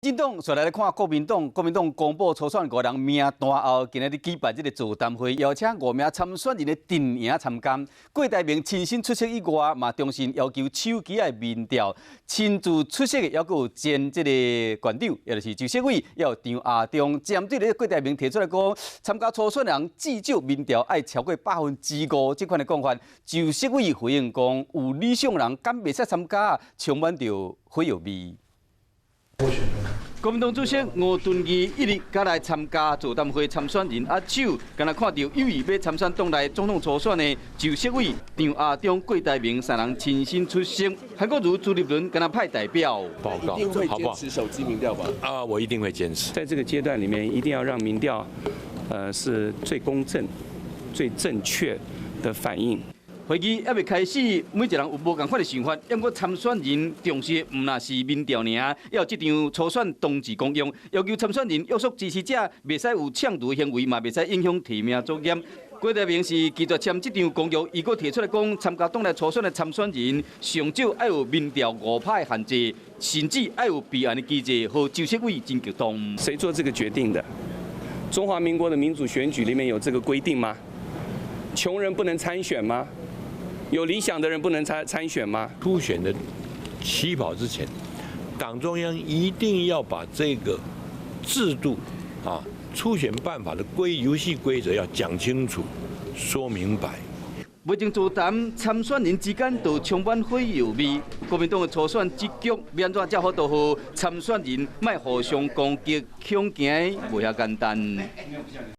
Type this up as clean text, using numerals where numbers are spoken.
進黨紲來看國民黨，國民黨公布初選五人名單後，今仔日舉辦這个座談會，邀請五名參選人的陣營參加。郭台銘親身出席以外，嘛重新要求手機的民調，親自出席的，猶閣有前這个縣長，也就是周錫瑋，猶有張亞中。針對咧郭台銘提出來講，參加初選的人至少民調愛超過5%這款的講法，周錫瑋回應講，有理想人敢袂使參加，充滿著火藥味。國民黨主席吳敦義一日才來參加座談會參選人握手，敢若看著有意欲參選黨內總統初選的周錫瑋、張亞中、郭台銘三人親身出席。韓國瑜、朱立倫敢若派代表報告，一定會堅持手機民調吧？啊，我一定會堅持。在這個階段裡面，一定要讓民調，是最公正、最正確的反應。會議猶未開始，每一個人有無仝款的想法。不過參選人重視毋但是民調爾，猶有這場初選冬至公約，要求參選人約束支持者，袂使有搶奪行為，嘛袂使影響提名作業。郭台銘是拒絕簽這張公約，伊閣提出來講，參加黨內初選的參選人上少愛有民調5%的限制，甚至愛有備案的機制，予周錫瑋真激動。誰做這個決定的？中華民國的民主選舉裡面有這個規定嗎？窮人不能參選嗎？有理想的人不能參選嗎？初選的起跑之前，黨中央一定要把這個制度啊，初選辦法的遊戲規則要講清楚、說明白。未經座談，參選人之間就充滿火藥味。國民黨的初選這局，欲按怎才好予參選人莫互相攻擊，恐驚袂遐簡單。